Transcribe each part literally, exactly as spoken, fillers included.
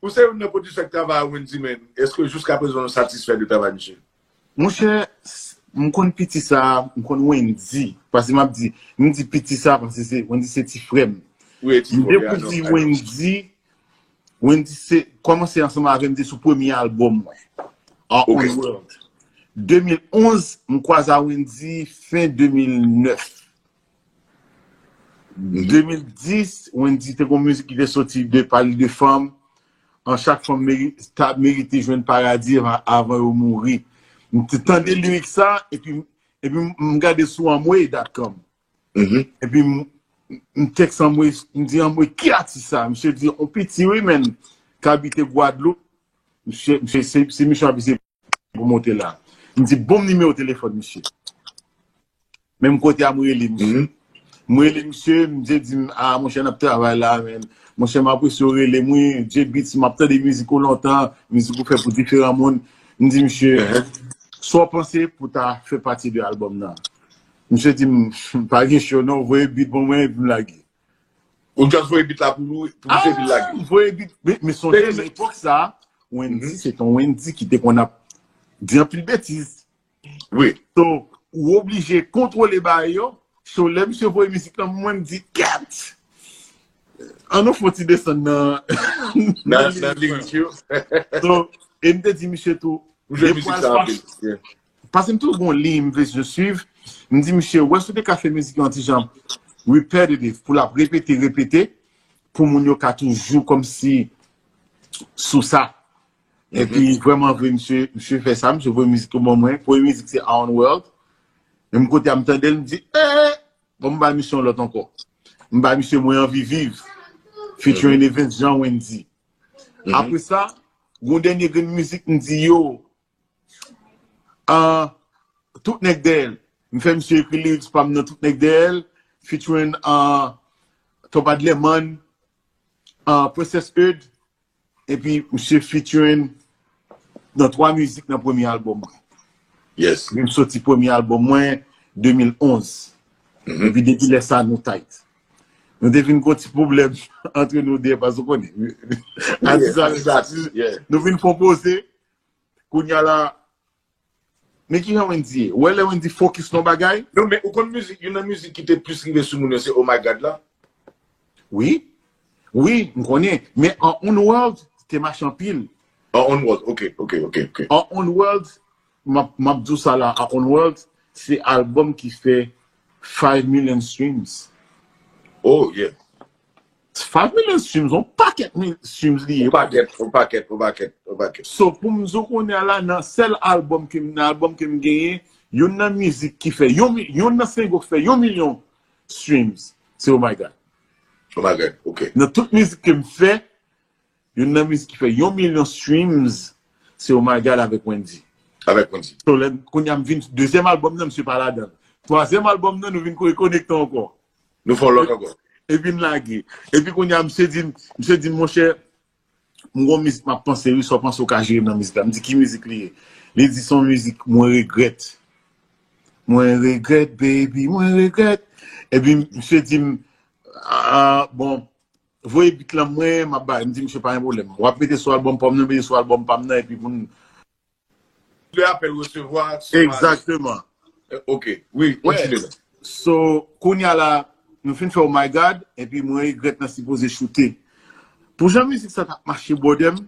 Ou se youn nan pwodisè k travay ak Wendy, men èske jiskaprezan nou satisfè de travay misye? Monchè, s- m konn piti sa, m konn Wendy. Paske m ap di, m di piti sa, paske se Wendy se ti frè m. Wi, ti M frè, dekouvri Wendy, Wendy se kòmanse ansanm avè m, te sou premye albòm mwen. Our Ok. Own World. De mil onz, m kwaze a Wendy fen de mil nèf. De mil dis, Wendy te gon mizik ki te soti de pale de fanm. An chak fanm meri- ta merite jwenn paradi avan, avan yo mouri. M te tande lirik sa, epi, epi m- m gade sou amway dot com. Mhm. Epi m, m tèks Amway, m di Amway, ki atis sa? Misye di, on piti wi, men, k abite Gwadloup. Misye, misye, se, se misye ap ese pou monte la. M di, bon nimewo telefòn, misye. Menm kote a, m rele misye. M rele misye, misye di m, a, monchè, n ap travay la, men. Monchè, m apresye w rele m, wi. J Beats, m ap tande mizik ou lontan, mizik ou fè pou diferan moun. M di, misye, sa w panse pou ta fè pati de albòm nan? Misye di m, pa gen cho non, voye beat ban mwen, epi m lage. Ou just voye beat la pou, pou misye epi l lage. Ah, voye beat. Men, men sonje, nan epòk sa, Wendy, se ton Wendy ki te konn ap di anpil betiz. Wi. So, ou oblije kontwole bagay yo. So, lè misye voye mizik lan, mwen m di, kèt! An nou fon ti desann nan. Nan, nan lirik yo. So, e m te di misye tou, Ou jwe mizik sa anpil. Yeah. Paske m toujou gon liy m vle suiv. M di, misye, wè si w te ka fè mizik yo an ti jan repetitive, pou l ap repete, repete, pou moun yo ka toujou kòmsi sou sa. Epi, vrèman vre, misye, misye fè sa, misye voye mizik yo ban mwen. Premye mizik, se Our Own World. Menm kote a, m tande l, m di, eh, bon, m bay misye yon lòt ankò. M bay misye Mwen Anvi Viv, featuring Evens Jean Wendy. Apre sa, gon dènye grenn mizik, m di, yo, ah, Tout Nèg Dèyè l. M fè misye ekri lyrics pa m nan Tout Nèg Dèyè l, featuring ah, Topad Lemon, ah, Princess Eud, epi misye featuring nan twa mizik nan premye albòm mwen. Yes. Epi m soti premye albòm mwen de mil onz. Epi depi lè sa, nou tight. Nou te vin gon ti pwoblèm antre nou de, paske w konnen. Atis, atis, Yeah. nou vin fè yon poze. Kounye a la, men ki jan Wendy ye? Ou wè lè Wendy focus nan bagay? Non, men ou konn mizik, youn nan mizik ki te plis rive sou moun yo, se Oh My God la. Wi. Wi, m konnen. Men Our Own World te mache anpil. Our Own World, ok, ok, ok, ok. Our Own World, m ap, m ap di w sa la, Our Own World, se albòm ki fè five million streams. Oh, yeah. Five million streams, yon pakèt mil streams li ye. Yon pakèt, yon pakèt, yon pakèt, yon pakèt. So, pou m di w kounye a la, nan sèl albòm ke m, nan albòm ke m genyen, youn nan mizik ki fè, yon, mi- youn nan single ki fè yon milyon streams, se Oh My God. Oh My God, ok. Nan tout mizik ke m fè, youn nan mizik ki fè yon milyon streams, se Oh My God avèk Wendy. Avèk Wendy. So, lè, kounye a m vin, dezyèm albòm nan, misye pa ladan l. Twazyèm albòm nan, nou vin rekonekte ankò. Nou fè yon lòt ankò. Epi n lage. Epi kounye a, misye di, misye di, monchè, m gon mizik m ap panse, wi, sa w panse w ka jere m nan mizik la. M di, ki mizik li ye? Li di, se yon mizik, mwen regrèt. Mwen regrèt, baby, mwen regrèt. Epi misye di m, ah, bon, voye beat lan mwen, m ap bay. M di, misye, pa gen pwoblèm. W ap mete sou albòm pa m nan, mete sou albòm pa m nan, epi pou n Le apèl resevwa. Egzakteman. Ok, wi, kontinye. So, kounye a la, nou fin fè Oh My God, epi mwen regrèt nan sipoze choute. Pou jan mizik sa t ap mache bòdè m,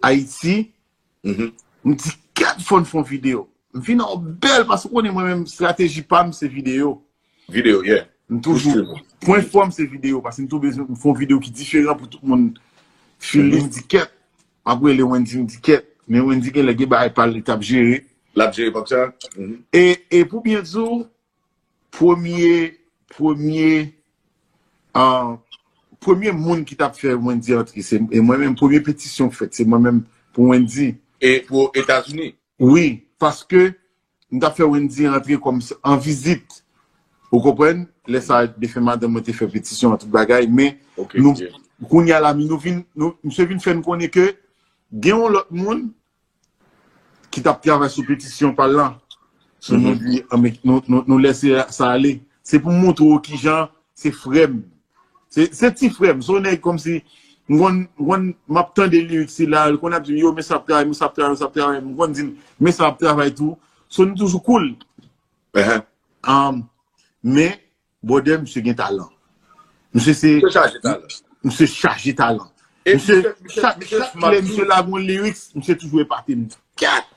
Ayiti, m di, kèt, fò n fè yon videyo. M vin an bèl, paske w konnen mwen menm, estrateji pa m, se videyo. Videyo, yeah. M toujou, pwen fò m se videyo, paske m tou bezwen m fè yon videyo ki diferan pou tout moun feel li, m di kèt. M ap rele Wendy, m di kèt. Men Wendy genlè gen bagay pa l li t ap jere. L ap jere pòk sa. E, e pou byen di w, premye, premye, ah, premye moun ki t ap fè Wendy antre, se, e mwen menm, premye petisyon k fèt, se mwen menm pou Wendy. E pou Etazini? Wi, paske m t ap fè Wendy antre kòm s- an vizit. Ou konprann? Lè sa, defen madanm mwen te fè petisyon an tout bagay, men Ok, nou, yeah. Kounye a la, nou vin, nou, misye vin fè n konnen ke gen yon lòt moun ki t ap travay sou petisyon pa l lan. So, nou di, ah, men, nou, nou, nou lèse sa ale. Se pou m montre w kijan se frè m. Se, se ti frè m. Se yon nèg kòmsi, M konn, m konn, m ap tande lirik sila, l konn ap di m, yo, men sa ap travay, men sa ap travay, men sa ap travay. M konn di l, men sa ap travay tou. So, nou toujou cool. Ehe. Um, men, brother, misye gen talan. Misye se. Misye chaje talan. Misye chaje talan. E Misye, misye, misye, chak, misye chak smart lè misye tou. Lage yon lyrics, misye toujou epate m. Kat!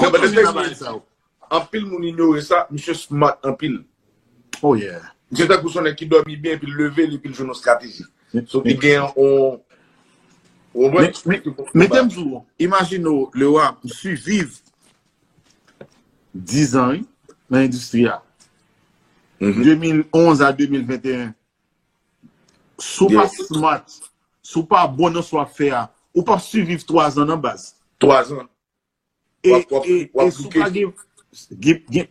Non, but the Kontinye thing nan bagay is, sa yo. Anpil moun inyore sa, misye smart anpil. Oh yeah. Misye tankou se yon nèg ki dòmi byen, epi l leve li, epi l jwenn yon strateji. So, ki gen yon. Ou Men, konprann? men, men te m di w, imajine w, Lewa, m swiv dis an, wi, nan endistri a. Mhm. De mil onz a de mil venteyen. Si w pa Yes. Smart, si w pa bon nan sa w ap fè a, ou p ap siviv twa zan nan baz. Twa zan. E, W ap, w ap, e, w ap e si w pa bouke. Gen, gen, gen,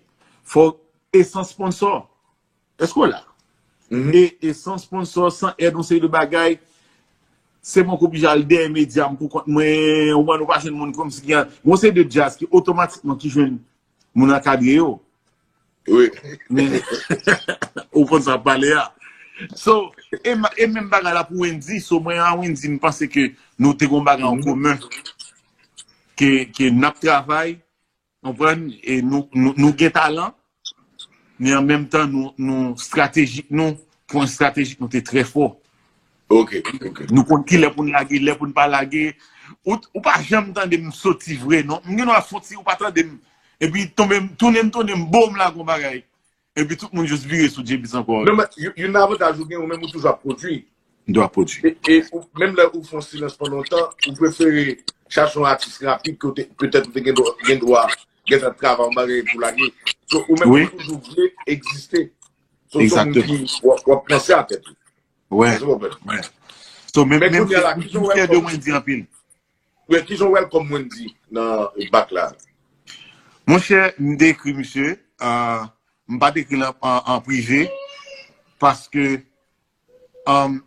fò, e san sponsor. Èske w la? Mhm. E, e san sponsor, san èd, yon seri de bagay, se mwen k oblije al dèyè medya m pou kont mwen, ou wè, nou pa jwenn moun kòmsi ki gen yon seri de djaz ki otomatikman ki jwenn moun ankadre yo. Wi. Men, ou konn sa ap pale a. So, e, ma- e menm bagay la pou Wendy. So, mwen a Wendy, m panse ke nou te gon bagay an Mhm. komen. Ke, ke n ap travay, konprann, e nou, nou, nou gen talan, men an menm tan, nou, nou estratejik, nou, pwen estratejik, nou te trè fò. Ok, ok. Nou konn ki lè pou n lage, lè pou n pa lage. Ou, ou pa janm tande m soti vre, non. M gen dwa soti, ou pa tande m. Epi tonbe, tounen m, tounen m, bon, m lage yon bagay. Epi tout moun jis vire sou J B ankò. Non, men, yon, yon avantaj ou gen, ou menm ou toujou ap pwodui. M dwe pwodui. E, e ou, menm lè ou fè yon silans pandan yon tan, ou prefere chache yon atis rapid ke w te, petèt ou te gen dwa, gen dwa, gen tan travay yon bagay pou lage. So, ou menm Wi. Ou toujou vle egziste. So, se yon moun Egzakteman. Ki w ap, w ap panse a tèt ou. Wè. Ou konprann? Wè. So, men, Men men kounye a la, m kijan w fier wè de kòm- Wendy anpil. Wi, kijan w welcome Wendy nan bak la? Monchè, m te ekri misye, euh, m pa t ekri l an, an, an prive, paske, um,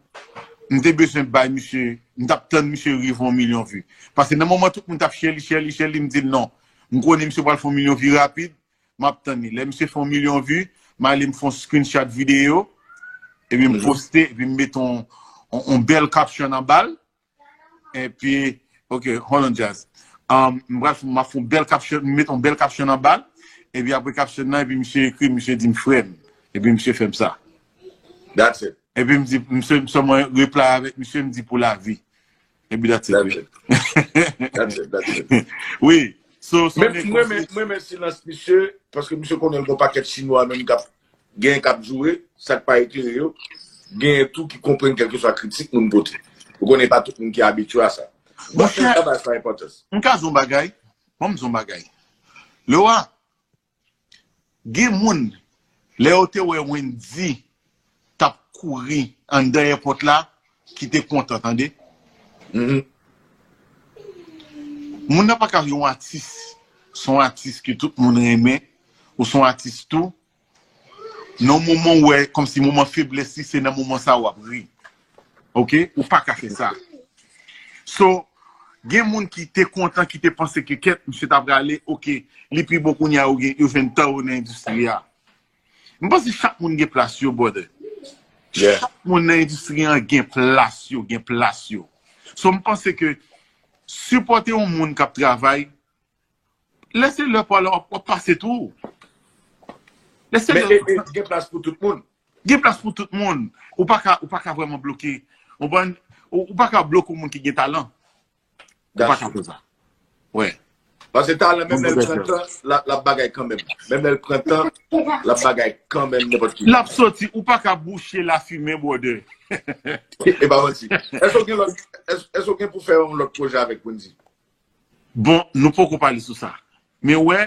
m te bezwen bay misye, m t ap tann misye rive yon milyon vi. Paske nan moman tout moun t ap share li, share li, share li, m di l non. M konnen misye pral fè yon milyon vi rapid, m ap tann li. Lè misye fè yon milyon vi, m ale m fè yon screenshot videyo, epi m Mhm. Poste, epi m mete yon, yon, yon bèl caption anba l. Epi, ok, hold on, Jazz. Um, m pral fè, m ap fè yon bèl caption, m mete yon bèl caption anba l. Epi apre caption nan, epi misye ekri, misye di m frè m. Epi misye fè m sa. That's it. Epi m di, misye, m sèlman reply avèk misye, m di pou lavi. Epi that's it, That's wi. It. That's it. That's it. Wi. So, so Men mwen men, mwen men silans misye, paske misye konnen l gon pakèt chinwa menm k ap gen k ap joure, sa k pa eklere yo, gen tou ki konprann kèlkeswa kritik moun pote. Ou konnen pa tout moun ki abitye a sa. Monchè, Travay sa enpòtans. M ka di yon bagay, bon, m di yon bagay. Lewa, gen moun, lè yo te wè Wendy t ap kouri anndan èpòt la, ki te kontan, tande. Mhm. Moun nan pa ka yon atis, se yon atis ke tout moun renmen, ou se yon atis tou, nan moman ou wè, kòmsi moman feblès li, se nan moman sa w ap ri. Ok? Ou pa ka fè sa. So, gen moun ki te kontan, ki te panse ke kèt, misye ta prale, ok, li pi bon kounye a, yo gen, yo jwenn tan yo nan endistri a. M panse chak moun gen plas yo, brother. Yeah. Chak moun nan endistri an gen plas yo, gen plas yo. So, m panse ke sipòte yon moun k ap travay, lè se lè pa la, w ap, w ap pase tou. Lè se Men lè e, e, gen plas pou tout moun. Gen plas pou tout moun. Ou pa ka, ou pa ka vrèman bloke. Ou konprann? Ou, ou pa ka bloke yon moun ki gen talan. Ou pa That's ka true. Fè sa. Wè. Paske talan, menm Bon lè l bagay, pran frè. Tan, l ap, l ap bagay kanmenm. Menm lè l pran tan, l ap bagay kanmenm nenpòt ki. L ap soti, ou pa ka bouche lafimen, brother. E pa manti. Èske w gen lòt, èske, èske w gen pou fè yon lòt pwojè avèk Wendy? Bon, nou poko pale sou sa. Men wè,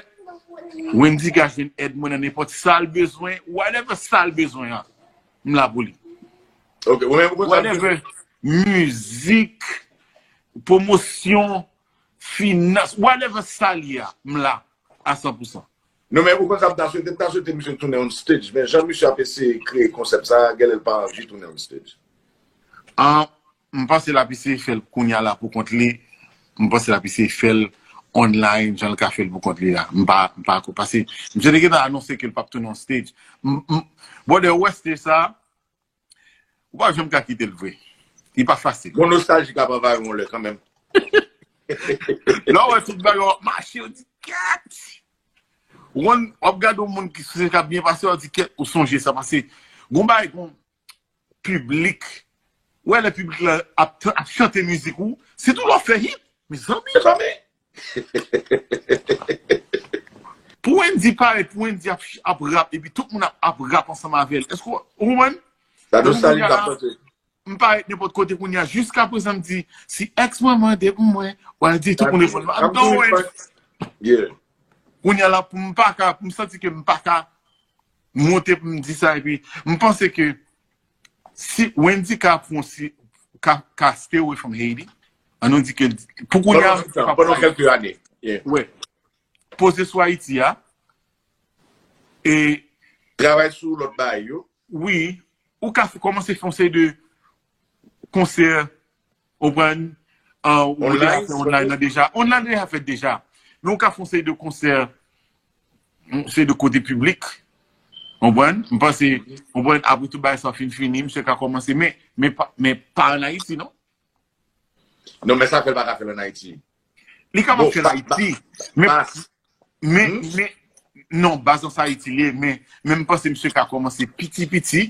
Wendy ka jwenn èd mwen nan nenpòt sa l bezwen, whatever sa l bezwen an. M la pou li. Ok, ou menm ou konn sa m Whatever. Mizik, pwomosyon, finans, whatever sa l ye a, m la a san pou san. Non, men ou konn sa m ta swete, m ta swete misye tounen on stage. Men jan misye ap eseye kreye konsèp sa, genlè l pa anvi tounen on stage. An, m panse l ap eseye fè l kounye a la pou kont li. M panse l ap eseye fè l online, jan l ka fè l pou kont li la. M pa, m pa ko-, paske misye te gentan anonse ke l p ap tounen on stage. M, m, brother, ou wè stage sa, ou pa janm ka kite l vre. Li pa fasil. Bon, nostalji ka pran vag yon lè kanmenm. Lè w wè tout bagay w ap mache, w di, "Kèt!" Ou konn, w ap gade yon moun ki se k ap byen pase, w di, "Kèt, ou sonje sa." Pase, gon bagay, gon piblik. Ou wè lè piblik la ap, ap chante mizik ou, sitou lè w fè hit, mezanmi. Mezanmi. Pou Wendy parèt, pou Wendy ap, ap rap, epi tout moun ap, ap rap ansanm avè l. Èske w, ou konprann? Sa nou sali l ap tante. M parèt nenpòt kote kounye a, jiska prezan m di, si èks mwen mande pou mwen, w al di tout moun reponn mwen. I'm done with. Yeah. Kounye a la, pou m pa ka, pou m santi ke m pa ka monte pou m di sa, epi m panse ke si Wendy ka fon si, ka, ka stay away from Haiti, an nou di ke pou kounye a, pandan, pandan kèlke ane. Yeah. Wè. Poze sou Ayiti a. E travay sou lòt bagay yo. Wi, ou ka fè, kòmanse fè yon seri de konsè, ou konprann, an, ou deja fè online nan deja. Online deja fèt deja. Men ou ka fè yon seri de konsè, yon seri de kote piblik. Ou konprann? M panse, ou konprann, apre tout bagay sa fin fini, misye ka kòmanse, men, men pa, men pa an Ayiti, non? Non, men sa fè l pa ka fè l an Ayiti. Li kapab fè l Ayiti, men, men, men, non, baz an sa Ayiti li ye, men, men m panse misye ka kòmanse piti piti,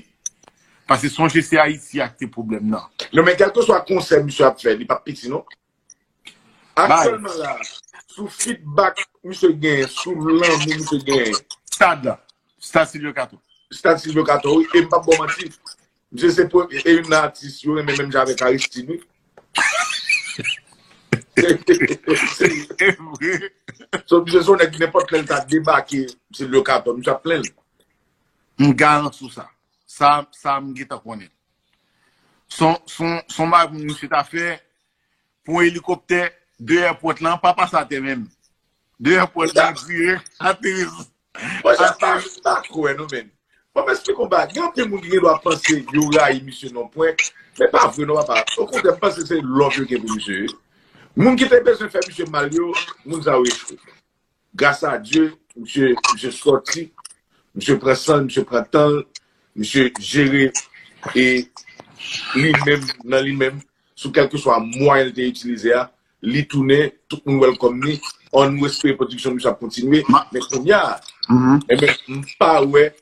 paske sonje se Ayiti a ki te pwoblèm nan. Non, men kèlkeswa konsè misye ap fè, li p ap piti, non. Aktyèlman la, sou feedback misye genyen, sou lanmou misye genyen. Stad la. Stad Silvio Cato. Stad Silvio Cato, wi. E m p ap ba w manti. Misye se premye, e youn nan atis yo renmen menm jan avèk Aristide, wi. Se vre. So, misye se yon nèg nenpòt lè l ta debake Silvio Cato, misye ap plenn. M garanti w sa. Sa, sa m gentan konnen. Son, son, son bagay pou misye ta fè, pou yon elikoptè de èpòt lan, pa pase atè menm. De èpòt lan, vire, ateri. Monchè, pa, pa kwè non, men. Bon, m eksplike w bagay. Gen anpil moun ki gen dwa panse yo rayi misye nan pwen, men pa vre non, papa. Okontrè, m panse se love yo gen pou misye. Moun ki te bezwen fè misye mal yo, moun sa yo echwe. Gras a Dye, misye, misye sòti, misye pran san l, misye pran tan l, misye jere e li menm nan li menm, sou kèlkeswa mwayen l te itilize a, li tounen, tout moun welcome li, an nou espere pwodiksyon misye ap kontinye, men kounye a, enben, m pa wè,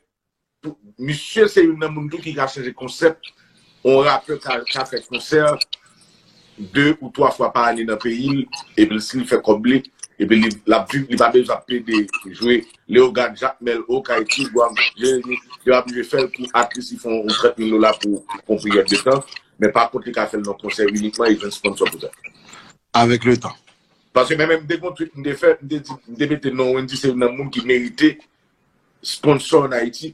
pou, misye se youn nan moun tou ki ka chanje konsèp, yon rapè ka, ka fè konsè de ou twa fwa pa ane nan peyi l, epi l, si l fè kòb li, epi li, l ap viv, li pa bezwen ap plede jwe Leyogàn, Jakmèl, Okay, Ti Gwam, Jeremi, yo ap jwe fè l pou at least li fè yon trant mil dola pou, pou yon peryòd de tan, men pa kont li ka fè l nan konsè inikman, e jwenn sponsò pou sa. Avèk le tan. Paske menm, menm de gon tweet m te fè, m te di, m te mete non Wendy se youn nan moun ki merite sponsò an Ayiti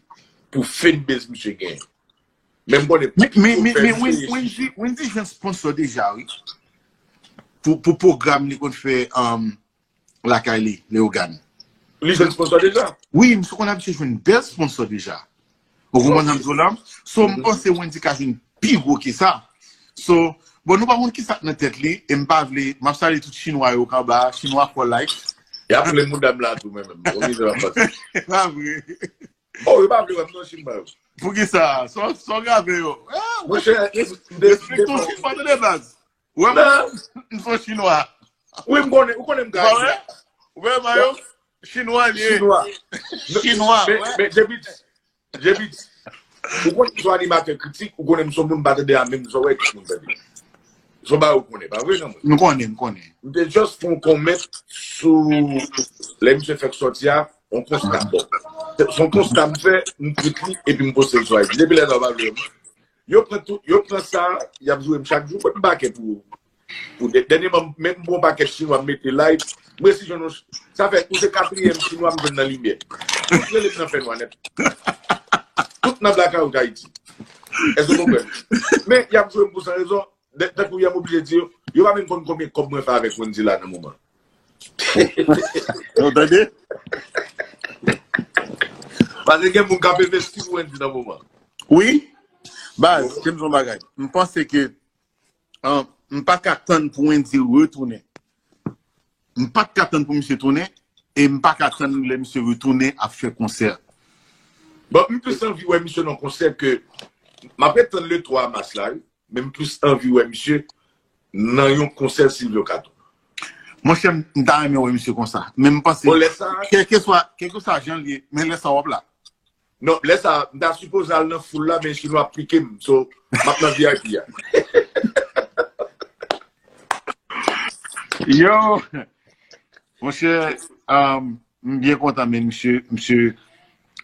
pou fanbase misye genyen. Men m konnen men, men, men, men Wendy, Wendy jwenn sponsò deja, wi. Pou, pou pwogram li konn fè, um, lakay li, Leyogàn. Li jwenn sponsò deja? Wi, misye konn abitye jwenn bèl sponsò deja. Ou konprann sa m di w la? So, m panse Wendy ka jwenn pi gwo ke sa. So, bon, nou pa konn ki sa k nan tèt li, e m pa vle, m ap salye tout chinwa yo k anba, chinwa fò like. Y ap vle mouda m la tou, mwen menm. Bon, mizè m ap pase. Pa vre. Oh, yo pa vle wè m non, chinwa yo. Poukisa? Sa w, sa w grave yo? Ah, monchè, respekte yon chinwa tande baz. Ou wè mwen, m se yon chinwa. Wi, m konnen, ou konnen m ka di. Ou wè mayo? Chinwa li ye. Chinwa. Chinwa, men, men, J P, J P, ou konnen m se yon animatè kritik, ou konnen m se yon moun m pa tande a menm jan w wè tout moun tande. Se yon bagay ou konnen, pa vre non, mwen? M konnen, m konnen. M te just fè yon comment sou lè misye fèk sòti a, yon konsta. Bon, se yon konsta m fè, m tweet li, epi m poste l sou I G. Depi lè sa, w pa vle wè m. Yo pran tout, yo pran sa, y ap joure m chak jou, pot m pakèt pou, pou dè-, dènyèman, menm bon pakèt chinwa m mete live, m resi jwenn yon ch-, sa fè, ou se katriyèm chinwa m jwenn nan limyè. Tout rele m nan fènwa nèt. Tout nan blackout Ayiti. Èske w konprann? Men, y ap joure m pou san rezon, dè-, tankou yè m oblije di yo, yo pa menm konn konbyen kòb mwen fè avèk Wendy la nan moman. Ou tande? Paske gen moun k ap envesti pou Wendy nan moman. Wi. Baz, se m di yon bagay. M panse ke, an, m pa ka tann pou Wendy retounen. M pa t ka tann pou misye tounen, e m pa ka tann lè misye retounen ap fè konsè. Bon, m plis anvi wè misye nan konsè ke m ap ret tann le twa mas la, wi. men m plis anvi wè misye nan yon konsè Silvio Cato. Monchè, m ta renmen wè misye konsa. Men m panse, Bon, lè sa, kèlkeswa, kèlkeswa jan l ye, men lè sa w ap la. Non, lè sa, m ta sipoze al nan foul la, men Chinwa ap pike m. So, m ap nan V I P a. Yo, monchè, um, m byen kontan, men misye, misye,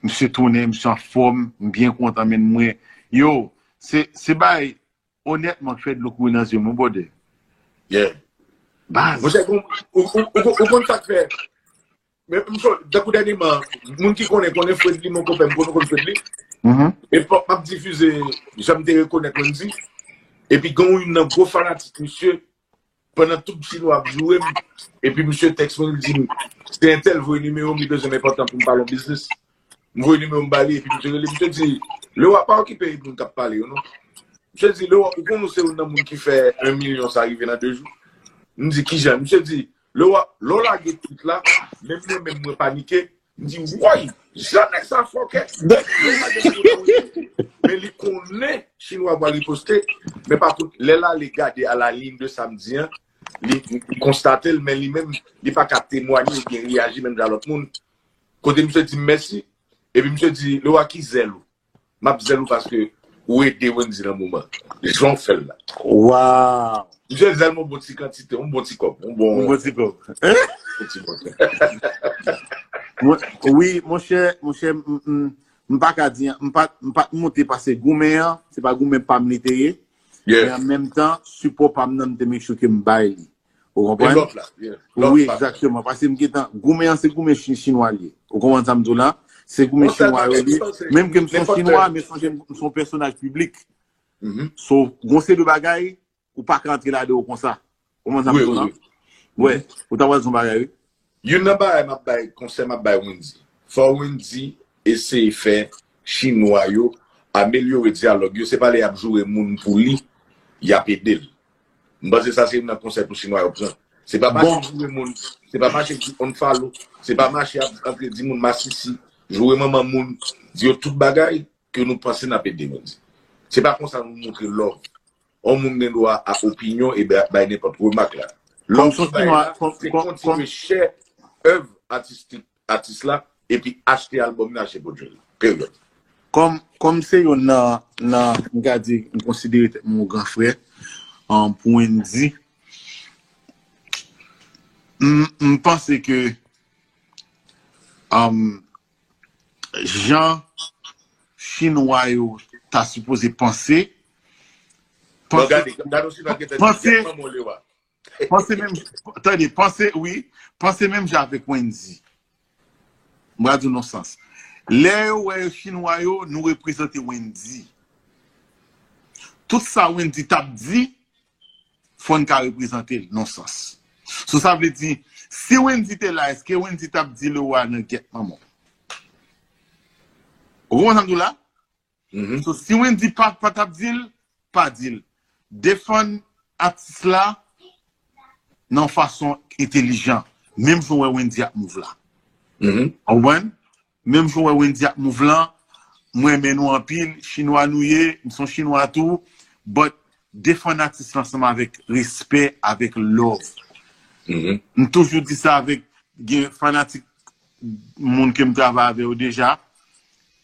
misye tounen, misye anfòm, m byen kontan, men mwen. Yo, se, se bay, onètman, k fè dlo kouri nan zye m, wi, brother. Yeah. Baz. Monchè, ou, ou, ou, ou, ou konn sa k fè? Men, m sou, tankou dènyèman, moun ki konnen, konnen Fredly, mon konpè, m konnen konn Fredly. Mhm. E m ap difize, jan m te rekonèt Wendy. Epi gen youn nan gwo fanatik misye, pandan tout Chinwa ap joure m. Epi misye tèks mwen, li di m, se entèl voye nimewo m, li bezwen m enpòtan pou m pale yon biznis. M voye nimewo m ba li, epi misye rele, misye di, Lewa, pa okipe moun k ap pale yo, non. Misye di, Lewa, ou konn ou se youn nan moun ki fè yon milyon sa rive nan de jou? M di, kijan? Misye di, Lewa, lè w lage tweet la, menm mwen menm mwen panike, m di, woy, jan nèg sa fòkè. Men li konnen Chinwa pral riposte, men pa kont, lè l ale gade a la ligne de samedi an, li, li konstate l, men li menm, li pa ka temwaye oubyen reyaji menm jan lòt moun. Kote misye di m mèsi, epi misye di, Lewa, ki zèl ou? M ap zèl ou paske ou ede Wendy nan moman. Jan w fè l la. Wow. Misye zèl m yon bon ti kantite, yon bon ti kòb, yon bon, Yon bon ti kòb. Bon ti kòb. Mwen, wi, monchè, monchè, m, m, m pa ka di, m pa, m pa t monte pase goumen an, se pa goumen pa m li te ye. Men Yeah. an menm tan, sipò pa m nan, m te make sure ke m bay li. Ou E konprann? lòt la, yeah. Lòt Wi, pa. Egzakteman. Paske m gentan, goumen an se goumen chi- chinwa li ye. Ou konprann sa m di w la? Se goumen Bon, sa chinwa pa yo li. gen panse. Menm ke m se yon Nenpòt chinwa, lè. Men sonje m se yon pèsonaj piblik. Mhm. So, gon se de bagay, ou pa ka antre ladan yo konsa. Ou konprann sa m Wi, di w wi, la? wi. Wè, ou ta pral di yon bagay, wi. Youn nan bagay m ap bay, konsèy m ap bay Wendy. Fò Wendy eseye fè chinwa yo amelyore dyalòg yo. Se pa lè y ap joure moun pou li, y ap ede l. M panse sa se youn nan konsèy pou chinwa yo pran. Se pa mache joure moun, se pa mache di unfollow, se pa mache ap antre di moun masisi, joure manman moun, di yo tout bagay ke nou panse n ap ede Wendy. Se pa konsa nou montre love. Yon moun gen dwa a opinyon e bay, bay nenpòt remak la. Love Kòm bay chinwa, la, kòm, se kòm, kontinye share èv atistik atis la, epi achte albòm nan, achte pwodui l. Peryòd. Kòm, kòm se youn nan, nan, m ka di, m konsidere tèt mwen yon gran frè, um, pou Wendy, m, m panse ke, um, jan chinwa yo ta sipoze panse, Bon, panse, gade, gade yon chinwa ki te panse, di, "Gèt manman w, Lewa." Panse menm, tande, panse, wi, panse menm jan avèk Wendy. M pral di w nan sans. Lè yo wè yo chinwa yo, nou reprezante Wendy. Tout sa Wendy t ap di, fò n ka reprezante l nan sans. So, sa vle di, si Wendy te la, èske Wendy t ap di Lewa nan gèt manman w? Ou konprann sa m di w la? Mhm. So, si Wendy pa, pa t ap di l, pa di l. Defann atis la nan fason entelijan. Menm jan w wè Wendy ap move la. Mhm. Ou konprann? Menm jan w wè Wendy ap move la, mwen renmen nou anpil, chinwa nou ye, m se yon chinwa tou, but defann atis la ansanm avèk respè, avèk love. Mhm. M toujou di sa avèk gen fanatik moun ke m travay avè yo deja,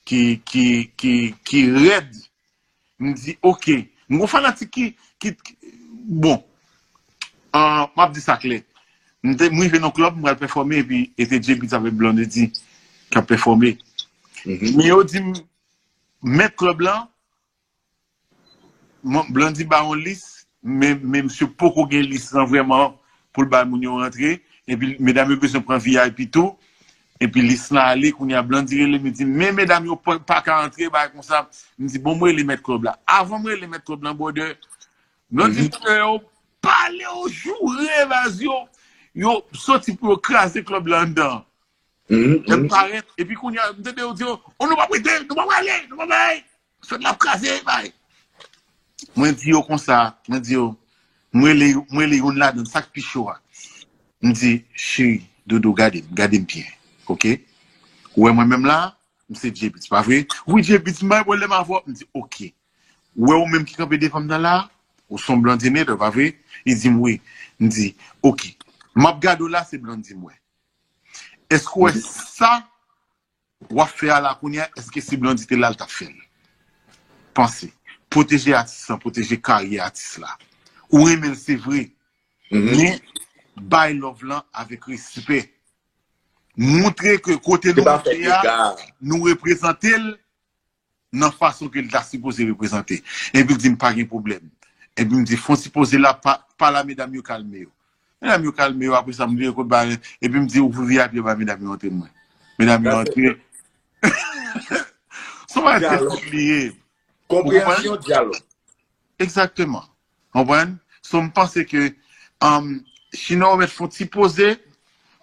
ki, ki, ki, ki rèd. M di, oke. M gon fanatik ki, ki, ki- bon, ah, m ap di sa klè. M te, m rive nan klèb, m pral pèfòme, epi e te J P avèk Blondedy k ap pèfòme. Mhm. Men yo di m, mèt klèb lan, mwen, Blondedy ba yon lis, men, men misye poko gen lis lan vrèman pou l bay moun yo rantre. Epi medam yo bezwen pran V I P tou. Epi lis lan ale, kounye a Blondedy rele m, li di, men medam yo pa, pa ka antre, bagay konsa. M di, bon, m rele mèt klèb la. Avan m rele mèt klèb lan, brother, Blondedy, mhm, yo pale, yo joure baz yo. Yo soti pou yo kraze klèb la anndan. Mhm, lè m, mhm, parèt, epi kounye a, m tande yo di, oh, nou p ap rete, nou p ap ale, nou p ap ale. Fèt la ap kraze, bay. Mwen di yo konsa, mwen di yo, mwen rele, mwen rele youn ladan, sa k pi cho a. M di, cheri, doudou, gade m, gade m byen, oke? Ou wè mwen menm la, m se J-Beatz, pa vre? Wi, J-Beatz, m bay pwoblèm avè w. M di, oke. Ou wè ou menm ki kanpe devan m nan la, ou se yon Blondinator, pa vre? Li di m wi. M di, oke. M ap gade w la, se Blondie m wè. Èske w wè sa w ap fè a la kounye a, èske si Blondie te la, l t ap fè l? Panse. Pwoteje atis lan, pwoteje karyè atis la. Ou renmen l, se vre. Men, bay love lan avèk respè. Montre ke kote nou ye a, nou reprezante l nan fason ke l ta sipoze reprezante. Epi l di m pa gen pwoblèm. Epi m di, fon ti poze la, pa, pale a medam yo, kalme yo. Medam yo kalme yo, apre sa, m vire kot ba, epi m di, ouvri V I P yo ba medam yo antre mwen. Medam yo antre. Se yon bagay tèt li ye. Konpreyansyon, dyalòg. Egzakteman. Konprann? So, m panse ke um, Chinwa yo mèt fon ti poze.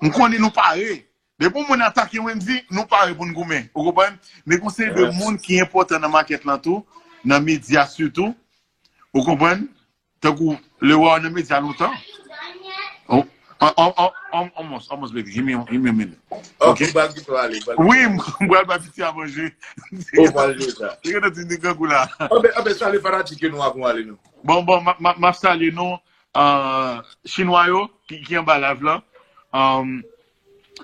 M konnen nou pare. Depi yon moun atake Wendy, nou pare pou n goumen. Ou konprann? Men gon seri de moun ki enpòtan nan makèt lan tou, nan medya sitou. Ou konprann? Tankou Leroy nan medya lontan. Oh, almost, almost, baby. Give me, give me a minute. Ok, m pral kite w ale. Wi, m pral ba piti a manje. Ou pral jwe sa. Li gen ti nèg grangou la. Anben, anben, salye fanatik yo nou avan ale nou. Bon, bon, m ap salye nou. Chinwa yo ki anba live lan.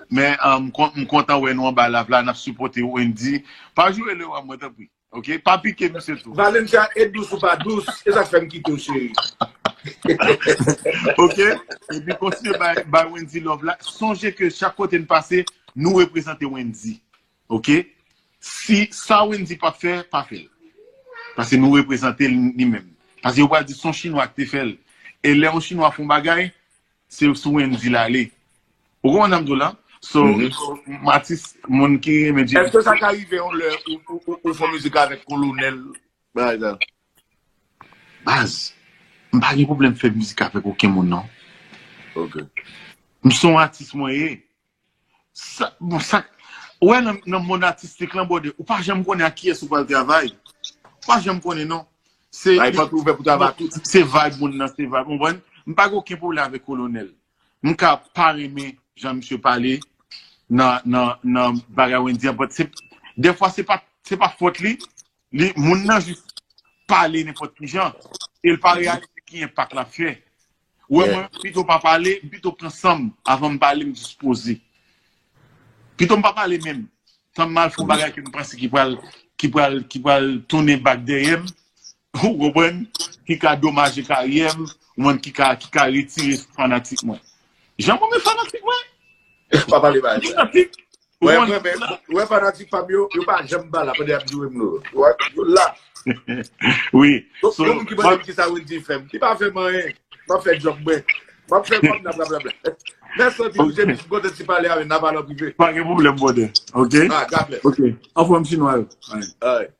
Men m kontan wè nou anba live la, n ap sipòte Wendy. Pa joure Leroy mwen, tanpri. Ok, pa pike misye tou. Valencia, e dous ou pa dous, e sa k fè m kite w, cheri. Ok, epi kontinye bay, bay Wendy love la. Sonje ke chak kote n pase, nou reprezante Wendy. Ok? Si sa Wendy p ap fè, pa fè l. Paske nou reprezante l li menm. Paske yo pral di se yon Chinwa ki te fè l. E lè yon Chinwa fè yon bagay, se sou Wendy l ale. Ou konprann sa m di w la? So, so, m atis, moun ki renmen James. Èske sa ka rive yon lè ou, ou, ou, ou fè mizik avèk Kolonèl, bagay sa? Baz, m pa gen pwoblèm fè mizik avèk okenn moun, non. Ok. M se yon atis mwen ye. Sa, bon, sa, ou wè nan, nan mond atistik lan, brother, ou pa janm konnen ak kiyès ou pral travay. Ou pa janm konnen, non. Se, se vibe moun nan, se vibe, ou konprann? M pa gen okenn pwoblèm avèk Kolonèl. M ka pa renmen jan misye pale nan, nan, nan bagay Wendy an, but se, dèfwa se pa, se pa fòt li, li, moun nan jis pale nenpòt ki jan, e l pa reyalize ki enpak l ap fè. Ou wè mwen, pito pa pale, m pito pran san m avan m pale, m dispoze. Pito m pa pale menm. Tan m al fè yon bagay ke m panse ki pral, ki pral, ki pral tounen bak dèyè m, ou konprann, ki ka domaje karyè m, ou konprann, ki ka, ki ka retire fanatik mwen. Jan mwen men fanatik mwen. Pa pale bagay sa. Fanatik. Ou konprann? Wè, fanatik pa m yo, yo pa janm pa la pandan y ap joure m lo. Yo la. Wi. Yon moun ki mande m kisa Wendy fè m. Li pa fè m anyen. M ap fè djòb mwen. M ap fè kòb nan blablabla. Mèsi anpil, James. M kontan ti pale avè n, n a pale an prive. Pa gen pwoblèm, brother. Ok? Ah, God bless. Ok. Anfòm, Chinwa yo. Alright.